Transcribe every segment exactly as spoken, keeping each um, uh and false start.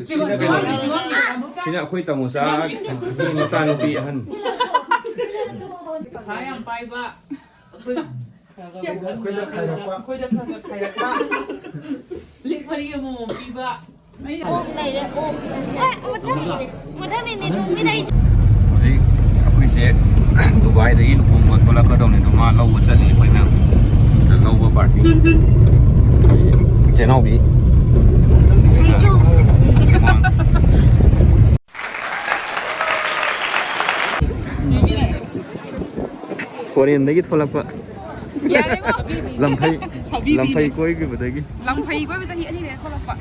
ꯁꯤꯅ ꯑꯩꯈꯣꯏ ꯇꯥꯃꯣꯆꯥ ꯃꯆꯥꯅꯨꯄꯤ ꯑꯍꯟ꯫ ꯄꯩꯁꯥ ꯌꯥꯝ ꯄꯥꯏꯕ꯫ ꯑꯩꯈꯣꯏ ꯑꯩꯈꯣꯏꯗ ꯈꯥꯏꯔꯛꯄ꯫ ꯑꯩꯈꯣꯏꯗ ꯈꯔ ꯈꯔ ꯈꯥꯏꯔꯛꯄ꯫ ꯂꯤꯛ ꯃꯔꯤ ꯑꯃꯃꯝ ꯄꯤꯕ꯫ ꯑꯣꯛ ꯂꯩꯔꯦ, ꯑꯣꯛ ꯂꯩꯔꯦ꯫ ꯑꯦ, ꯃꯊꯪꯒꯤꯅꯦ, ꯃꯊꯪꯒꯤꯅꯦ ꯊꯣꯡꯕꯤꯔꯛꯏꯁꯦ꯫ ꯍꯧꯖꯤꯛ ꯑꯩꯈꯣꯏꯁꯦ ꯗꯨꯕꯥꯏꯗꯒꯤ ꯂꯨꯍꯣꯡꯕ ꯊꯣꯛꯂꯛꯀꯗꯧꯅꯤ, ꯑꯗꯣ ꯃꯥ ꯂꯧꯕ ꯆꯠꯂꯤ ꯑꯩꯈꯣꯏ ꯃꯌꯥꯝ꯫ ꯂꯧꯕ ꯄꯥꯔꯇꯤ꯫ ꯆꯦꯅꯥꯎꯕꯤ꯫ ꯑꯩꯁꯨ꯫ ꯁꯨꯃꯥꯡ꯫ ꯐꯣꯔꯦꯟꯗꯒꯤ ꯊꯣꯛꯂꯛꯄ꯫ ꯌꯥꯔꯦꯕꯣ꯫ ꯂꯝꯐꯩ꯫ ꯊꯕꯤꯕꯤꯅꯦ꯫ ꯂꯝꯐꯩ ꯀꯣꯏꯈꯤꯕꯗꯒꯤ꯫ ꯂꯝꯐꯩ ꯀꯣꯏꯕ ꯆꯍꯤ ꯑꯅꯤꯅꯦ ꯊꯣꯛꯂꯛꯄ꯫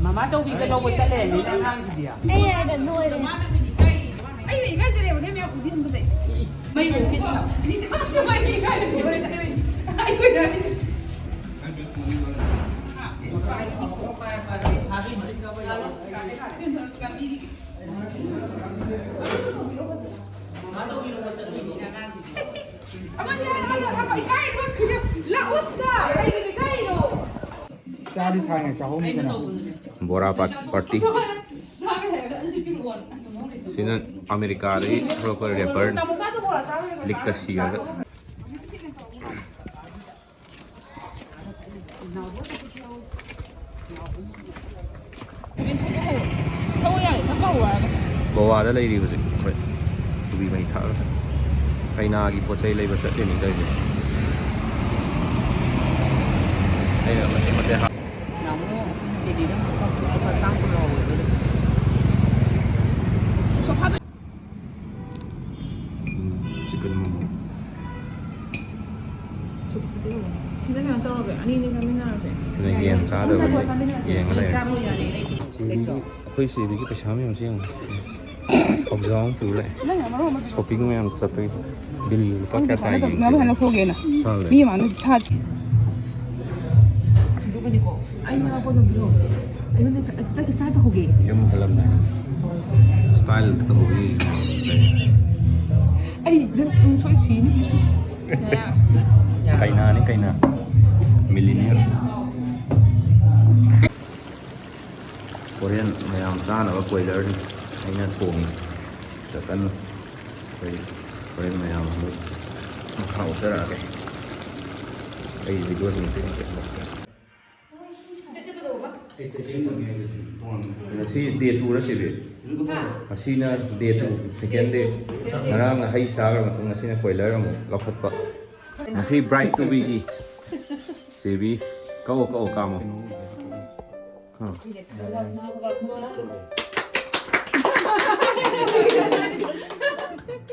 ꯃꯃꯥ ꯆꯧꯕꯤꯒ ꯂꯧꯕ ꯆꯠꯂꯦ ꯅꯣꯏ ꯑꯉꯥꯡꯒꯤꯗꯤ꯫ ꯑꯩ ꯍꯥꯏꯗ ꯅꯣꯏꯔꯦ꯫ ꯑꯩ ꯏꯀꯥꯏꯖꯔꯦꯕ ꯅꯣꯏ ꯃꯌꯥꯝ ꯎꯕꯤꯔꯝꯕꯗꯩ꯫ ꯃꯩ ꯎꯕꯤ꯫ ꯃꯩ ꯏꯀꯥꯏꯖꯔꯦ꯫ ꯑꯩꯈꯣꯏꯗ꯫ ꯑꯃꯗ, ꯑꯃꯗ, ꯑꯃꯗ, ꯏꯀꯥꯏꯔꯤꯕ ꯈꯨꯖ-, ꯂꯥꯛꯑꯣ ꯁꯤꯗ, ꯀꯩꯒꯤꯅꯣ ꯏꯀꯥꯏꯔꯤꯅꯣ? ꯆꯥꯗꯤ ꯁꯥꯡꯅ ꯆꯥꯍꯧꯅꯤꯗꯅ꯫ ꯕꯣꯔꯥ ꯄꯥꯔ-, ꯄꯥꯔꯇꯤ꯫ ꯁꯤꯅ ꯑꯃꯦꯔꯤꯀꯥꯗꯒꯤ ꯊꯣꯛꯂꯛꯄ ꯔꯦꯄꯔ ꯂꯤꯛꯀ ꯁꯤꯔꯒ꯫ ꯒꯣꯋꯥꯗ ꯂꯩꯔꯤꯕꯁꯦ ꯑꯩꯈꯣꯏ ꯀꯣꯕꯤ ꯃꯍꯤ ꯊꯛꯑꯒ ꯀꯩꯅꯥꯒꯤ ꯄꯣꯠ ꯆꯩ ꯂꯩꯕ ꯆꯠꯂꯤꯅꯤ ꯇꯧꯔꯤꯁꯦ꯫ ꯑꯩꯅ ꯃꯇꯦꯛ ꯃꯇꯦꯛ ꯍꯥꯞ-, ꯅꯍꯥꯟꯃꯨꯛ ꯗꯦꯜꯂꯤꯗ ꯑꯃꯨꯛ ꯂꯨꯄꯥ ꯆꯥꯝ ꯀꯨꯟ ꯂꯧꯍꯧꯋꯦ ꯑꯗꯨꯗ꯫ ꯆꯤꯛꯀꯟ ꯃꯣꯃꯣ꯫ ꯁꯤꯗ ꯀꯩꯅꯣ ꯇꯧꯔꯒꯦ, ꯑꯅꯤꯅꯤ ꯆꯥꯃꯤꯟꯅꯔꯁꯦ꯫ ꯁꯤꯗ ꯌꯦꯟ ꯆꯥꯗꯕꯒꯤ ꯌꯦꯡꯉ ꯂꯩꯔꯦ꯫ ꯆꯥꯕ ꯌꯥꯅꯤ꯫ ꯆꯤꯡꯒꯤ ꯑꯩꯈꯣꯏ ꯁꯤꯕꯤꯒꯤ ꯄꯩꯁꯥ ꯃꯌꯥꯝꯁꯤ ꯌꯦꯡꯉꯨ꯫ ꯈꯣꯡꯖꯥꯎ ꯑꯃ ꯄꯨ ꯂꯥꯛꯑꯦ꯫ ꯅꯪ ꯑꯃꯔꯣꯝ ꯑꯃ ꯁꯣꯄꯤꯡ ꯃꯌꯥꯝ ꯆꯠꯄꯒꯤ ꯕꯤꯜ ꯂꯨꯄꯥ ꯀꯌꯥ ꯇꯥꯏ ꯌꯦꯡꯒꯦ꯫ ꯃꯤ ꯃꯥꯅ ꯊꯥ-꯫ ꯑꯗꯨꯒꯗꯤꯀꯣ, ꯑꯩ ꯌꯥꯎꯔꯛꯄꯗꯣ ꯕ꯭ꯔꯣ꯫ ꯑꯩꯉꯣꯟꯗ ꯈꯤꯇꯪ ꯏꯁꯇꯥꯏꯜ ꯇꯧꯍꯧꯒꯦ꯫ ꯌꯨꯝ ꯍꯜꯂꯝꯗꯥꯏ ꯏꯁꯇꯥꯏꯜ ꯇꯧꯍꯧꯒꯦ꯫ ꯑꯩ ꯅꯪ ꯁꯣꯏ ꯁꯤꯅꯤ꯫ ꯀꯩꯅꯥꯅꯤ, ꯀꯩꯅꯥ꯫ ꯃꯤꯂꯤꯅꯤꯌꯔ꯫ ꯍꯣꯔꯦꯟ ꯃꯌꯥꯝ ꯆꯥꯅꯕ ꯀꯣꯏꯂꯔꯅꯤ ꯑꯩꯅ ꯊꯣꯡꯉꯤ꯫ ꯆꯀꯟ꯫ ꯑꯩꯈꯣꯏ ꯍꯣꯔꯦꯟ ꯃꯌꯥꯝ ꯑꯃꯨꯛ ꯃꯈꯥ ꯎꯠꯆꯔꯛꯑꯒꯦ꯫ ꯑꯩ ꯚꯤꯗꯤꯑꯣꯁꯤ ꯃꯇꯦꯛ ꯃꯇꯦꯛ ꯂꯧꯒꯦ꯫ ꯉꯁꯤ ꯗꯦ ꯇꯨꯔ ꯁꯤꯕꯤ? ꯉꯁꯤꯅ ꯗꯦ ꯇꯨ, ꯁꯦꯀꯦꯟ ꯗꯦ꯫ ꯉꯔꯥꯡꯅ ꯍꯩ ꯆꯥꯈ꯭ꯔ ꯃꯇꯨꯡ ꯉꯁꯤꯅ ꯀꯣꯏꯂꯔ ꯑꯃꯨꯛ ꯂꯧꯈꯠꯄ꯫ ꯉꯁꯤ ꯕ꯭ꯔꯥꯏꯠ ꯇꯨꯕꯤꯒꯤ ꯆꯦꯕꯤ꯫ ꯀꯛꯑꯣ, ꯀꯛꯑꯣ, ꯀꯥꯝꯃꯣ꯫ ꯀꯥꯝꯃꯣ꯫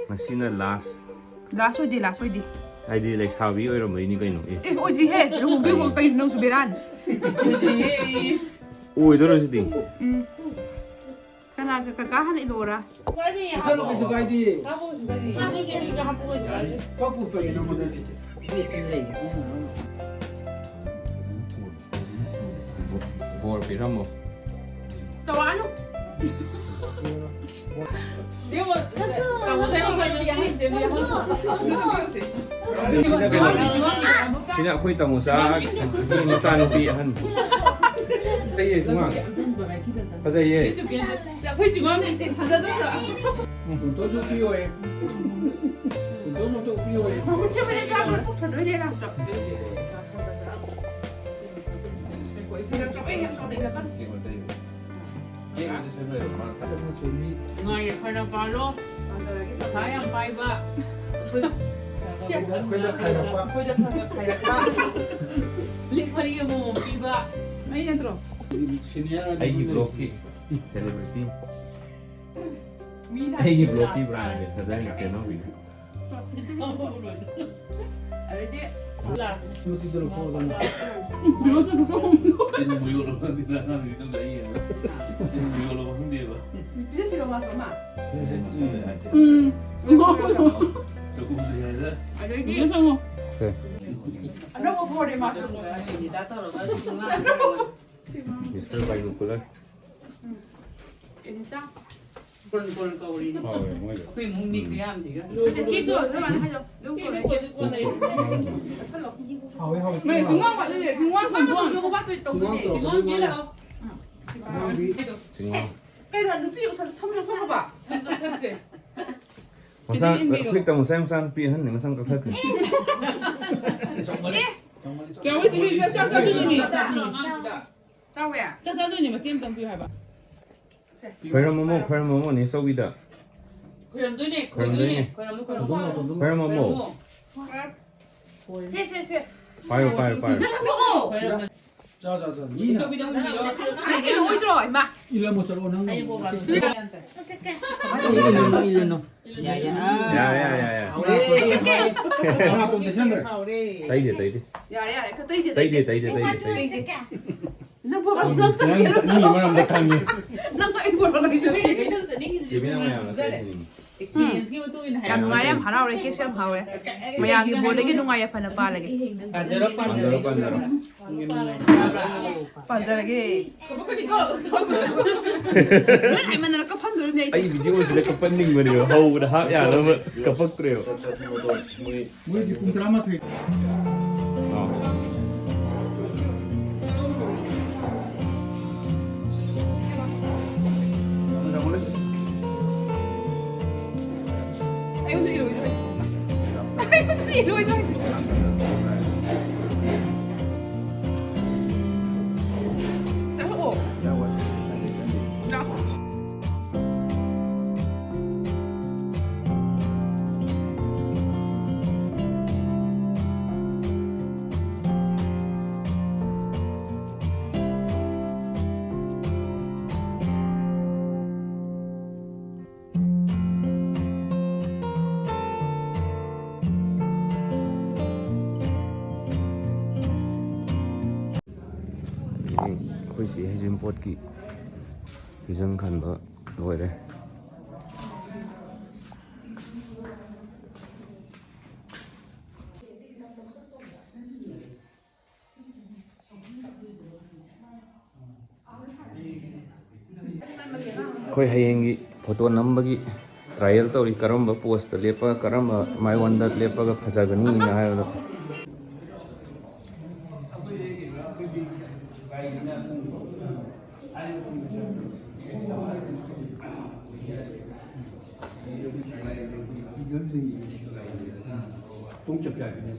ꯉꯁꯤꯅ ꯂꯥꯁ꯫ ꯂꯥꯁ ꯑꯣꯏꯗꯦ, ꯂꯥꯁ ꯑꯣꯏꯗꯦ꯫ ꯍꯥꯏꯗꯤ ꯂꯩꯁꯥꯕꯤ ꯑꯣꯏꯔꯝꯕꯩꯅꯤ ꯀꯩꯅꯣ꯫ ꯑꯦ꯫ ꯑꯦ, ꯑꯣꯏꯗ꯭ꯔꯤꯍꯦ꯫ ꯂꯨꯍꯣꯡꯗ꯭ꯔꯤꯕꯣ? ꯀꯩꯅꯣ ꯅꯪꯁꯨ ꯕꯦꯔꯥꯅꯤ꯫ ꯑꯣꯏꯗꯣꯔꯣ ꯁꯤꯗꯤ? ꯎꯝ꯫ ꯀꯅꯥ, ꯀꯀꯥ ꯍꯥꯟꯅ ꯏꯜꯂꯛꯑꯣꯔꯥ? ꯆꯠꯂꯣ, ꯀꯩꯁꯨ ꯀꯥꯏꯗꯦ꯫ ꯄꯛꯄꯨ ꯀꯩꯅꯣ ꯃꯗꯨꯗꯤ꯫ ꯕꯣꯔ ꯄꯤꯔꯝꯃꯣ꯫ ꯇꯧꯔꯛꯑꯅꯨ꯫ ꯁꯤꯅ ꯑꯩꯈꯣꯏ ꯇꯥꯃꯣꯆꯥ, ꯑꯩꯈꯣꯏ ꯃꯆꯥꯅꯨꯄꯤ ꯑꯍꯟ꯫ ꯐꯖꯩꯌꯦ, ꯁꯨꯃꯥꯡ꯫ ꯐꯖꯩꯌꯦ꯫ ꯑꯩꯈꯣꯏ ꯁꯨꯃꯥꯡꯁꯦ ꯐꯖꯗ꯭ꯔꯣ? ꯄꯨꯟꯇꯣꯟꯁꯨ ꯄꯤꯌꯣꯌꯦ꯫ ꯄꯨꯟꯇꯣꯟꯁꯨ ꯄꯤꯌꯣꯌꯦ꯫ ꯃꯈꯨꯠꯁꯦ ꯃꯔꯦꯡ ꯆꯥꯕ ꯄꯨꯊꯗꯣꯏꯅꯦ ꯅꯪ꯫ ꯅꯨꯡꯉꯥꯏ ꯌꯥꯏꯐꯅ ꯄꯥꯜꯂꯣ꯫ ꯄꯩꯁꯥ ꯌꯥꯝ ꯄꯥꯏꯕ꯫ ꯑꯩꯈꯣꯏꯗ ꯈꯥꯏꯔꯛꯄ꯫ ꯑꯩꯈꯣꯏꯗ ꯈꯔ ꯈꯔ ꯈꯥꯏꯔꯛꯄ꯫ ꯂꯤꯛ ꯃꯔꯤ ꯑꯃꯃꯝ ꯄꯤꯕ꯫ ꯑꯩ ꯅꯠꯇ꯭ꯔꯣ? ꯁꯤꯅꯤꯌꯔ ꯑꯩꯒꯤ ꯕ꯭ꯂꯣꯛꯀꯤ ꯁꯦꯂꯦꯕ꯭ꯔꯤꯇꯤ꯫ ꯃꯤ ꯑꯩꯒꯤ ꯕ꯭ꯂꯣꯛꯀꯤ ꯕ꯭ꯔꯥꯟ ꯑꯦꯝꯕꯦꯁꯦꯗꯔ ꯏꯆꯦ ꯅꯥꯎꯕꯤꯅ꯫ ꯑꯗꯩꯗꯤ ꯃꯇꯤꯗꯨ ꯂꯧꯊꯣꯛꯑꯣꯗꯅ꯫ ꯕ꯭ꯂꯣꯁ ꯑꯗꯨ ꯇꯧꯍꯧꯕꯗꯣ꯫ ꯇꯤꯟꯕꯨ ꯌꯣꯠꯂꯕ ꯈꯪꯗꯦꯗ, ꯑꯉꯥꯡꯗꯨꯗꯤ ꯑꯗꯨꯝ ꯂꯩ ꯌꯦꯡꯉꯣ꯫ ꯇꯤꯟꯕꯨ ꯌꯣꯠꯂꯕ ꯈꯪꯗꯦꯕ꯫ ꯄꯤꯖꯁꯤꯔꯣ ꯃꯥꯁꯨ ꯑꯃ? ꯎꯝ꯫ ꯆꯥꯛꯈꯨꯝꯗ ꯌꯥꯏꯗ꯫ ꯑꯗꯩꯗꯤ ꯑꯅꯧꯕ ꯐꯣꯔꯦ ꯃꯥꯁꯨ꯫ Mister binocular. ꯀꯩꯅꯣ ꯆꯥ? ꯀꯣꯟ ꯀꯣꯟ ꯀꯧꯔꯤꯅꯤ꯫ ꯍꯥꯎꯋꯦ ꯃꯣꯏꯗꯣ꯫ ꯑꯩꯈꯣꯏ ꯏꯃꯨꯡ ꯃꯤ ꯈꯨꯌꯥꯝꯁꯤꯒ꯫ ꯀꯦꯛꯇꯣ ꯑꯗꯨꯃꯥꯏꯅ ꯍꯥꯏꯌꯣ꯫ ꯑꯗꯨꯝ ꯀꯧꯔꯦ꯫ ꯍꯥꯎꯋꯦ, ꯍꯥꯎꯋꯦ꯫ ꯃꯣꯏ ꯁꯨꯡꯉꯥꯡ ꯋꯥꯠꯂꯣꯏ, ꯁꯨꯡꯉꯥꯡ ꯈꯨꯝꯃꯣꯏ꯫ ꯁꯨꯡꯉꯥꯡ ꯇꯧꯔꯛꯀꯅꯨ ꯃꯣꯏꯅ꯫ ꯆꯤꯡꯉꯣ꯫ ꯀꯩꯅꯣ, ꯅꯨꯄꯤ ꯎꯁꯜ-, ꯁꯝ ꯂꯧꯊꯣꯛꯈ꯭ꯔꯕ? ꯁꯝ ꯀꯛꯊꯠꯈ꯭ꯔꯦ꯫ ꯃꯆꯥ, ꯈꯤꯇꯪ ꯏꯟꯕꯤꯔꯣ꯫ ꯑꯩꯈꯣꯏ ꯇꯥꯃꯣ ꯃꯆꯥ, ꯃꯆꯥ ꯅꯨꯄꯤ ꯑꯍꯟꯅꯤ, ꯃꯁꯝ ꯀꯛꯊꯠꯈ꯭ꯔꯦ꯫ ꯑꯦ! ꯆꯥꯎꯕ ꯁꯤꯗꯤ ꯆꯥꯛ ꯆꯥꯗꯣꯏꯅꯤ꯫ ꯆꯥꯎꯋꯦ꯫ ꯆꯥꯛ ꯆꯥꯗꯣꯏꯅꯤ, ꯃꯇꯦꯡ ꯑꯝꯇꯪ ꯄꯤꯌꯨ ꯍꯥꯏꯕ꯫ ꯈꯣꯏꯔꯝꯃꯣꯃꯣ, ꯈꯣꯏꯔꯝꯃꯣꯃꯣ, ꯅꯦ ꯆꯧꯕꯤꯗ꯫ ꯈꯣꯏꯔꯝꯗꯣꯏꯅꯦ, ꯈꯣꯏꯔꯝꯗꯣꯏꯅꯦ꯫ ꯈꯣꯏꯔꯝꯃꯣ, ꯈꯣꯏꯔꯝꯃꯣ꯫ ꯈꯣꯏꯔꯝꯃꯣꯃꯣ꯫ ꯈꯣꯏꯔꯝꯃꯣ꯫ ꯁꯦ, ꯁꯦ, ꯁꯦ꯫ ꯄꯥꯏꯌꯣ, ꯄꯥꯏꯌꯣ, ꯄꯥꯏꯌꯣ꯫ ꯅꯪ ꯊꯣꯛꯑꯣ꯫ ꯈꯣꯏꯔꯝꯃꯣ꯫ ꯆꯥ, ꯆꯥ, ꯆꯥ꯫ ꯃꯤꯅ꯫ ꯅꯦ ꯆꯧꯕꯤꯗ ꯍꯪꯕꯤꯔꯣ꯫ ꯅꯪ ꯀꯩꯅꯣ ꯑꯣꯏꯗ꯭ꯔꯣ, ꯏꯃꯥ? ꯏꯜꯂꯝꯃꯣ ꯆꯠꯂꯣ, ꯅꯪ꯫ ꯏꯜꯂꯝꯃꯣ, ꯏꯜꯂꯝꯃꯣ꯫ ꯌꯥ, ꯌꯥ, ꯌꯥ, ꯌꯥ꯫ ꯍꯧꯔꯦ꯫ ꯃꯅꯥ ꯄꯣꯝꯗ ꯁꯦꯝꯈ꯭ꯔꯦ꯫ ꯇꯩꯗꯦ, ꯇꯩꯗꯦ꯫ ꯌꯥꯔꯦ, ꯌꯥꯔꯦ꯫ ꯇꯩꯗꯦ, ꯇꯩꯗꯦ, ꯇꯩꯗꯦ, ꯇꯩꯗꯦ꯫ ꯅꯪ ꯕꯣꯔꯥ ꯅꯪ ꯅꯪ ꯆꯠꯅꯤꯡꯉꯤ ꯃꯔꯝꯗ ꯈꯪꯉꯤ꯫ ꯅꯪ ꯑꯩ ꯕꯣꯔꯥ ꯅꯪ ꯆꯠꯅꯤꯡꯉꯤ꯫ ꯆꯦꯕꯤ ꯅꯪ ꯃꯌꯥꯝꯅ ꯀꯔꯤ ꯍꯥꯏꯅꯤꯡꯉꯤ? ꯑꯦꯛꯁꯄꯤꯔꯤꯌꯦꯟꯁꯀꯤ ꯃꯇꯨꯡ ꯏꯟꯅ ꯎꯝ꯫ ꯌꯥꯝ ꯍꯥꯏꯔꯛꯑꯣ꯫ ꯅꯨꯡꯉꯥꯏꯔꯦ, ꯌꯥꯝ ꯍꯔꯥꯎꯔꯦ, ꯀꯦꯛꯁꯨ ꯌꯥꯝ ꯍꯥꯎꯔꯦ꯫ ꯃꯌꯥꯝꯒꯤ ꯕꯣꯔꯗꯒꯤ ꯅꯨꯡꯉꯥꯏ ꯌꯥꯏꯐꯅ ꯄꯥꯜꯂꯒꯦ꯫ ꯄꯥꯟꯖꯔꯣ, ꯄꯥꯟꯖꯔꯣ꯫ ꯄꯥꯟꯖꯔꯣ, ꯄꯥꯟꯖꯔꯣ꯫ ꯄꯥꯟꯖꯔꯒꯦ꯫ ꯂꯣꯏ ꯍꯥꯏꯃꯟꯗꯅ ꯀꯞꯐꯝꯗꯣꯔꯤꯕꯅꯦ ꯑꯩꯁꯦ꯫ ꯑꯩ ꯚꯤꯗꯤꯑꯣꯁꯤꯗ ꯀꯞꯄꯟꯅꯤꯡꯕꯅꯦꯕ, ꯍꯧꯕꯗ ꯍꯥꯞ ꯌꯥꯅꯕ ꯀꯞꯄꯛꯇ꯭ꯔꯦꯕ꯫ ꯃꯣꯏꯗꯤ ꯄꯨꯡ ꯇꯔꯥꯃꯥꯊꯣꯏ꯫ ꯑꯥ꯫ ꯑꯩꯉꯣꯟꯗ ꯏꯔꯣꯏꯗ꯭ꯔꯣ? ꯑꯩꯉꯣꯟꯗ ꯏꯔꯣꯏꯗ꯭ꯔꯣ ꯍꯥꯏꯁꯦ? ꯆꯪꯉꯛꯑꯣ꯫ ꯂꯥꯛꯑꯣ꯫ ꯑꯩꯈꯣꯏꯁꯤ ꯍꯩꯖꯤꯡꯄꯣꯠꯀꯤ ꯐꯤꯖꯪ ꯈꯟꯕ ꯂꯣꯏꯔꯦ꯫ ꯑꯩꯈꯣꯏ ꯍꯌꯦꯡꯒꯤ ꯐꯣꯇꯣ ꯅꯝꯕꯒꯤ ꯇ꯭ꯔꯥꯏꯌꯦꯜ ꯇꯧꯔꯤ, ꯀꯔꯝꯕ ꯄꯣꯁꯇ ꯂꯦꯞꯄꯒ, ꯀꯔꯝꯕ ꯃꯥꯏꯑꯣꯟꯗ ꯂꯦꯞꯄꯒ ꯐꯖꯒꯅꯤꯅ ꯍꯥꯏꯕꯗꯣ꯫ ꯄꯨꯡ ꯆꯞ ꯆꯥꯕꯤꯅꯦ꯫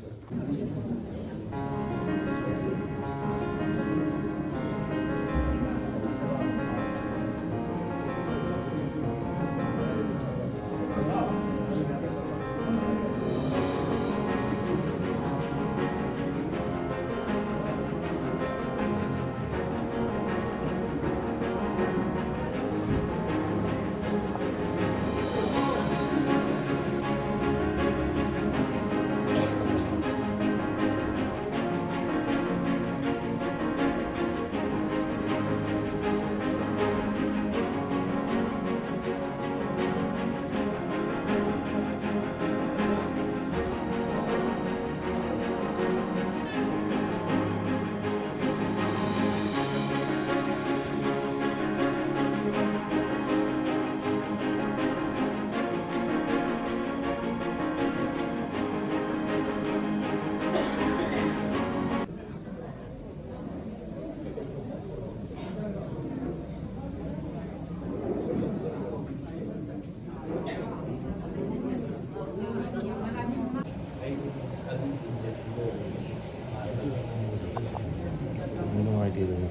ꯅꯨꯡꯉꯥꯏꯇꯦꯗꯅ꯫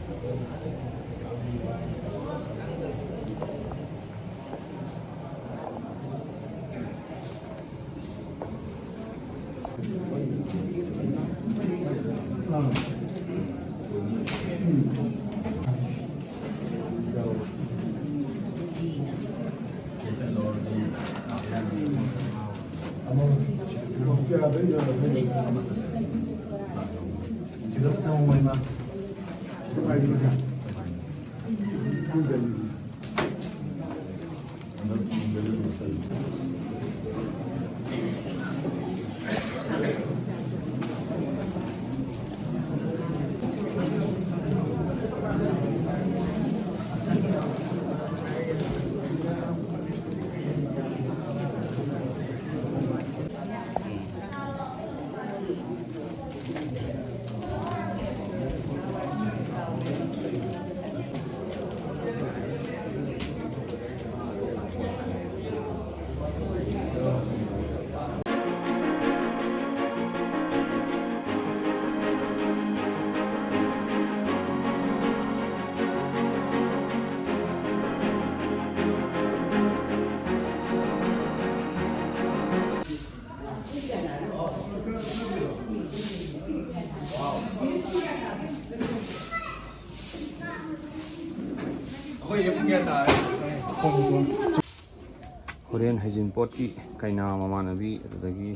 ꯍꯣꯔꯦꯟ ꯍꯩꯖꯤꯡꯄꯣꯠꯀꯤ ꯀꯩꯅꯥ ꯃꯃꯥꯟꯅꯕꯤ, ꯑꯗꯨꯗꯒꯤ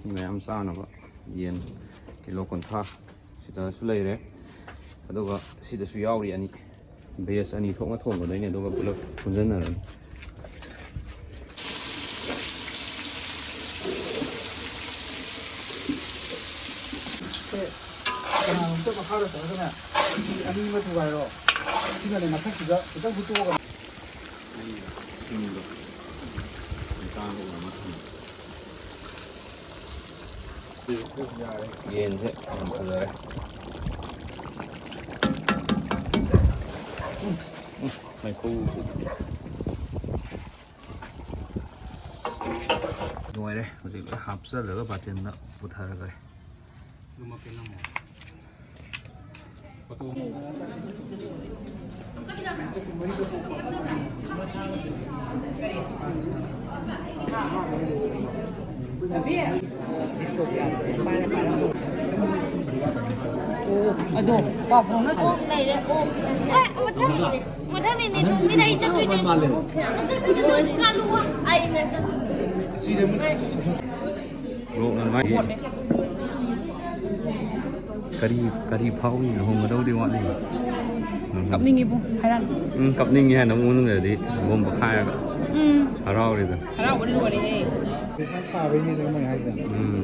ꯃꯤ ꯃꯌꯥꯝ ꯆꯥꯅꯕ ꯌꯦꯟ ꯀꯤꯂꯣ ꯀꯨꯟꯊ꯭ꯔꯥ ꯁꯤꯗꯁꯨ ꯂꯩꯔꯦ, ꯑꯗꯨꯒ ꯁꯤꯗꯁꯨ ꯌꯥꯎꯔꯤ ꯑꯅꯤ꯫ ꯕꯦꯁ ꯑꯅꯤ ꯊꯣꯛꯅ ꯊꯣꯡꯒꯗꯣꯏꯅꯦ, ꯑꯗꯨꯒ ꯄꯨꯂꯞ ꯄꯨꯟꯁꯤꯟꯅꯔꯅꯤ꯫ ꯁꯦ, ꯀꯅꯥꯅꯣꯝꯇ ꯃꯈꯥꯗ ꯆꯠꯂꯒꯅꯦ, ꯑꯅꯤ ꯑꯃ ꯊꯨꯒꯥꯏꯔꯣ꯫ ꯁꯤꯅꯅꯦ, ꯃꯊꯛꯁꯤꯗ ꯈꯤꯇꯪ ꯍꯨꯠꯇꯣꯛꯑꯒ꯫ ꯑꯩ ꯁꯤꯡꯗꯣ ꯃꯆꯥ ꯑꯃ ꯊꯝꯃꯦ꯫ ꯌꯦꯟꯁꯦ ꯌꯥꯝ ꯐꯖꯔꯦ꯫ ꯎꯝ, ꯎꯝ, ꯃꯩꯈꯨ꯫ ꯂꯣꯏꯔꯦ꯫ ꯍꯧꯖꯤꯛ ꯂꯣꯏ ꯍꯥꯞꯆꯜꯂꯒ ꯕꯥꯇꯤꯟꯗ ꯄꯨꯊꯔꯒꯦ꯫ ꯑꯗꯣ ꯄꯥꯎ ꯐꯥꯎꯅꯗ꯭ꯔꯣ? ꯑꯣꯛ ꯂꯩꯔꯦ, ꯑꯣꯛ ꯂꯩꯔꯦ꯫ ꯑꯦ, ꯃꯊꯪ ꯂꯩꯔꯦ꯫ ꯃꯊꯪꯅꯤꯅꯦ, ꯇꯨꯃꯤꯟꯅ ꯑꯩ ꯆꯠꯇꯣꯏꯅꯦ꯫ ꯑꯩꯅ ꯆꯠꯇꯣꯏꯅꯦ꯫ ꯃꯣꯔꯣꯛꯅ ꯃꯥꯒꯤ ꯀꯔꯤ, ꯀꯔꯤ ꯐꯥꯎꯏ? ꯂꯨꯍꯣꯡꯒꯗꯧꯗꯤ ꯋꯥꯠꯂꯤ꯫ ꯎꯝ꯫ ꯀꯞꯅꯤꯡꯉꯤꯕꯨ, ꯍꯥꯏꯔꯛꯑꯅꯨ꯫ ꯎꯝ, ꯀꯞꯅꯤꯡꯉꯤ ꯍꯥꯏꯅ ꯑꯃꯨꯛ ꯃꯅꯨꯡꯗꯗꯤ ꯕꯣꯝ ꯄꯣꯈꯥꯏꯔꯒ ꯎꯝ꯫ ꯍꯔꯥꯎꯔꯤꯗ꯫ ꯍꯔꯥꯎꯕꯅ ꯂꯣꯏꯔꯦꯍꯦ꯫ ꯄꯩꯁꯥ ꯊꯥꯕꯩꯅꯤꯗ ꯃꯣꯏ ꯍꯥꯏꯁꯦ꯫ ꯎꯝ꯫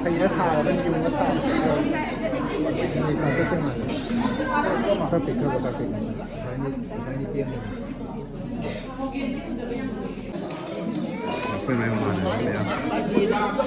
ꯐꯩꯔ ꯊꯥꯔꯒ ꯌꯨꯡꯉ ꯊꯥꯕꯁꯨ ꯌꯥꯎꯏ꯫ ꯈꯔ ꯄꯤꯛꯊꯕ ꯈꯔ ꯄꯤꯛ-, ꯑꯗꯨꯃꯥꯏꯅ, ꯑꯗꯨꯃꯥꯏꯅ ꯁꯦꯝꯕꯅꯤ꯫ ꯑꯩꯈꯣꯏ ꯃꯌꯥꯝ ꯃꯥꯟꯅꯔꯒ ꯂꯩꯔꯦ꯫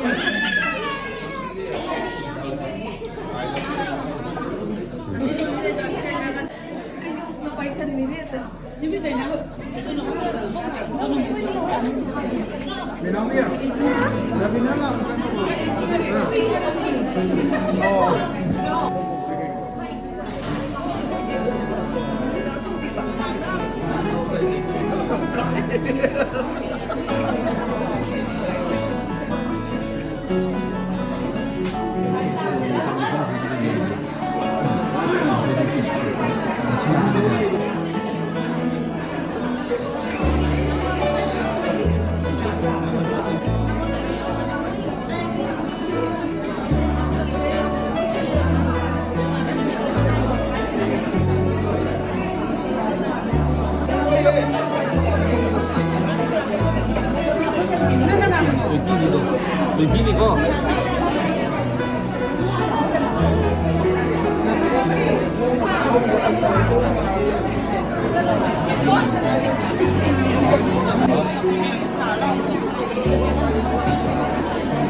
ꯇ꯭ꯋꯦꯟꯇꯤꯅꯤꯀꯣ꯫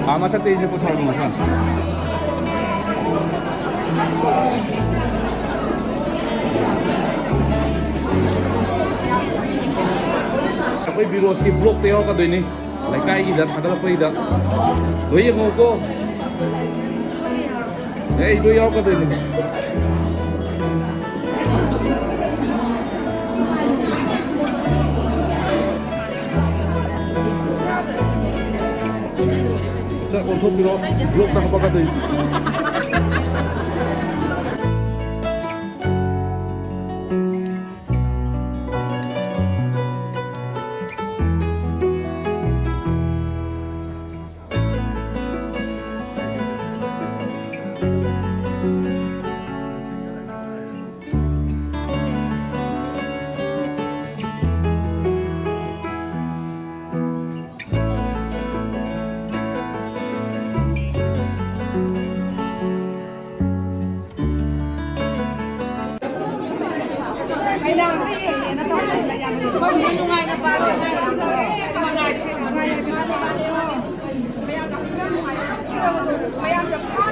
ꯑꯥ, ꯃꯊꯛꯇ ꯏꯁꯦ ꯄꯨꯊꯔꯣ, ꯃꯊꯪ꯫ ꯑꯩꯈꯣꯏ ꯕꯤꯔꯣꯁꯀꯤ ꯕ꯭ꯂꯣꯛꯇ ꯌꯥꯎꯔꯛꯀꯗꯣꯏꯅꯤ꯫ ꯂꯩꯀꯥꯏꯒꯤꯗ ꯊꯥꯒꯠꯂꯛꯄꯒꯤꯗ ꯂꯣꯏ ꯌꯦꯡꯉꯣꯀꯣ꯫ ꯑꯦ, ꯑꯩ ꯂꯣꯏ ꯌꯥꯎꯔꯛꯀꯗꯣꯏꯅꯤ꯫ ꯆꯥꯛ ꯑꯣꯟꯊꯣꯛꯄꯤꯔꯣ, ꯕ꯭ꯂꯣꯛꯇ ꯍꯥꯄꯛꯀꯗꯣꯏꯅꯤ꯫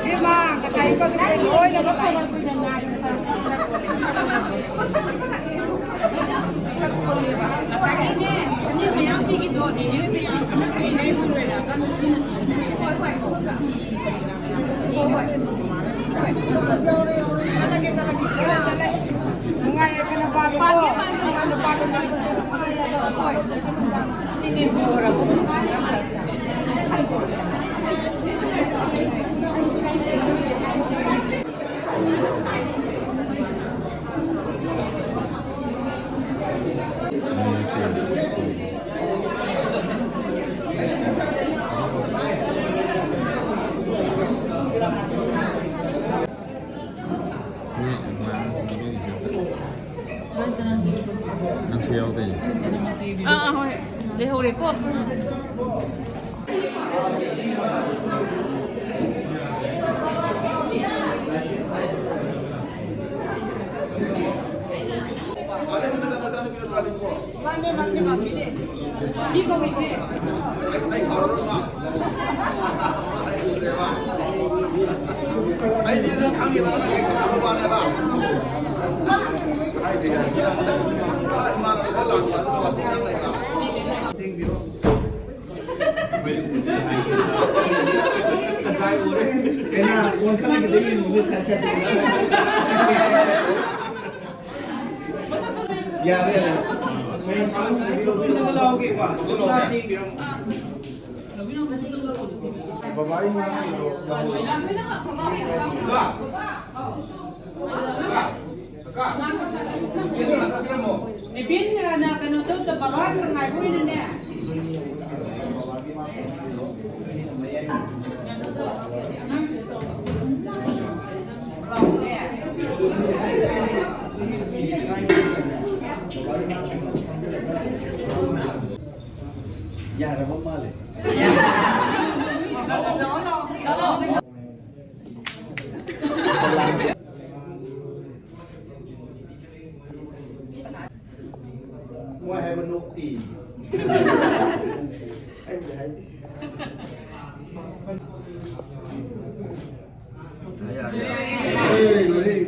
ꯏꯕꯦꯝꯃ, ꯉꯁꯥꯏ ꯀꯣꯁꯨ ꯂꯣꯏꯅꯃꯛ ꯀꯨꯏꯅ ꯉꯥꯏ꯫ ꯉꯁꯥꯏꯒꯤꯅꯦ, ꯐꯅꯦꯛ ꯃꯌꯥꯝ ꯄꯤꯈꯤꯗꯣ, ꯅꯦꯅꯦ ꯍꯣꯏ ꯃꯌꯥꯝ ꯁꯤꯅ ꯀꯨꯏꯔꯦ, ꯂꯣꯏꯔꯛꯑꯀꯥꯟꯗ ꯁꯤꯅ ꯁꯤꯖꯤꯟꯅꯔꯦ꯫ ꯅꯨꯡꯉꯥꯏꯌꯦ, ꯀꯩꯅꯣ ꯄꯥꯜꯂꯦꯀꯣ? ꯁꯤꯅꯤ ꯄꯨꯔꯕꯨ꯫ ꯅꯪꯁꯨ ꯌꯥꯎꯗꯣꯏꯅꯦ꯫ ꯑꯥ, ꯑꯥ, ꯍꯣꯏ꯫ ꯂꯩꯍꯧꯔꯦꯀꯣ꯫ ꯎꯝ꯫ ꯃꯥꯅꯦ, ꯃꯥꯅꯦ, ꯃꯥꯅꯦ꯫ ꯃꯤ ꯀꯧꯔꯤꯁꯦ꯫ ꯑꯩꯗꯤ ꯅꯪ ꯈꯪꯉꯤꯕ, ꯅꯪ ꯍꯦꯛ ꯈꯪꯉꯕ ꯋꯥꯅꯦꯕ꯫ ꯏꯃꯥꯟꯅꯕ ꯈꯔ ꯂꯥꯛꯄ ꯑꯗꯨꯅ ꯋꯥꯊꯤ ꯉꯥꯡ ꯂꯩꯕ꯫ ꯀꯩꯅꯣ, ꯑꯣꯟꯈꯠꯂꯛꯈꯤꯗ ꯌꯦꯡꯕꯗ ꯁꯠ ꯁꯠ꯫ ꯌꯥꯔꯦ, ꯌꯥꯔꯦ꯫ ꯕꯕꯥ, ꯏꯃꯥ꯫ ꯕꯤꯄꯤꯟ, ꯀꯩꯅꯣ ꯇꯧꯗ, ꯕꯕꯥ ꯉꯥꯏꯕ ꯑꯣꯏꯅꯅꯦ꯫ ꯌꯥꯔꯕ ꯃꯥꯜꯂꯦ꯫ ꯃꯣꯏ ꯍꯥꯏ ꯅꯣꯛꯇꯤ꯫ ꯑꯩꯕꯨꯗꯤ ꯍꯥꯏꯗꯦ꯫ ꯌꯥꯔꯦ, ꯌꯥꯔꯦ꯫ ꯂꯣꯏꯔꯦ, ꯂꯣꯏꯔꯦ꯫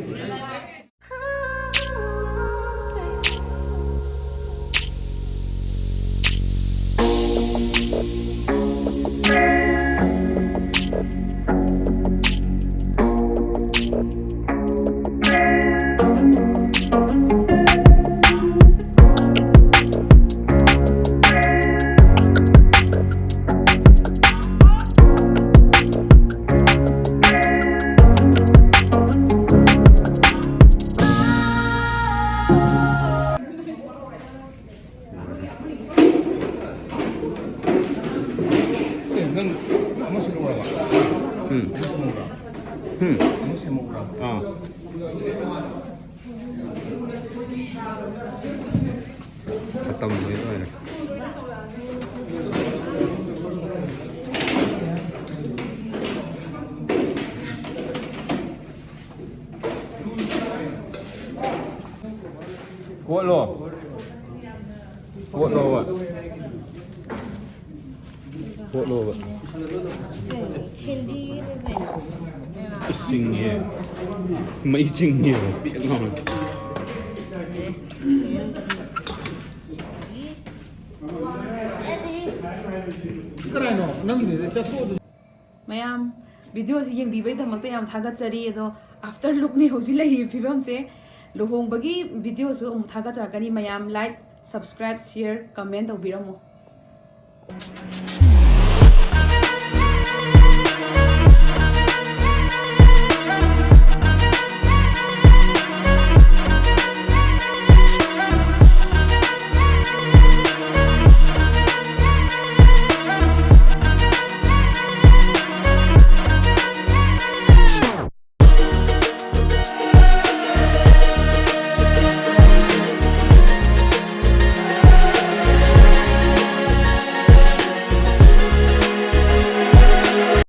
ꯑꯦ, ꯅꯪ ꯑꯃ ꯁꯦꯝꯃꯛꯎꯔꯕ? ꯎꯝ꯫ ꯑꯃ ꯁꯦꯝꯃꯛꯎꯔꯕ? ꯎꯝ꯫ ꯑꯃ ꯁꯦꯝꯃꯛꯎꯔꯕ? ꯑꯥ꯫ ꯃꯇꯝ ꯂꯣꯏ ꯂꯣꯏꯔꯦ꯫ ꯀꯣꯠꯂꯣ꯫ ꯀꯣꯠꯂꯣꯕ꯫ ꯀꯣꯠꯂꯣꯕ꯫ ꯏꯁ, ꯆꯤꯡꯉꯦ꯫ ꯃꯩ ꯆꯤꯡꯉꯦꯕ꯫ ꯄꯦꯠ ꯂꯥꯎꯅ꯫ ꯀꯅꯥꯅꯣ? ꯅꯪꯒꯤꯗꯨꯗꯤ ꯆꯠꯊꯣꯛꯑꯣ ꯑꯗꯨꯝ꯫ ꯃꯌꯥꯝ, ꯚꯤꯗꯤꯑꯣꯁꯤ ꯌꯦꯡꯕꯤꯕꯩꯗꯃꯛꯇ ꯌꯥꯝ ꯊꯥꯒꯠꯆꯔꯤ꯫ ꯑꯗꯣ, after lookꯅꯤ ꯍꯧꯖꯤꯛ ꯂꯩꯔꯤꯕ ꯐꯤꯕꯝꯁꯦ꯫ ꯂꯨꯍꯣꯡꯕꯒꯤ ꯚꯤꯗꯤꯑꯣꯁꯨ ꯑꯃꯨꯛ ꯊꯥꯒꯠꯆꯔꯛꯀꯅꯤ꯫ ꯃꯌꯥꯝ like, subscribe, share, comment ꯇꯧꯕꯤꯔꯝꯃꯣ꯫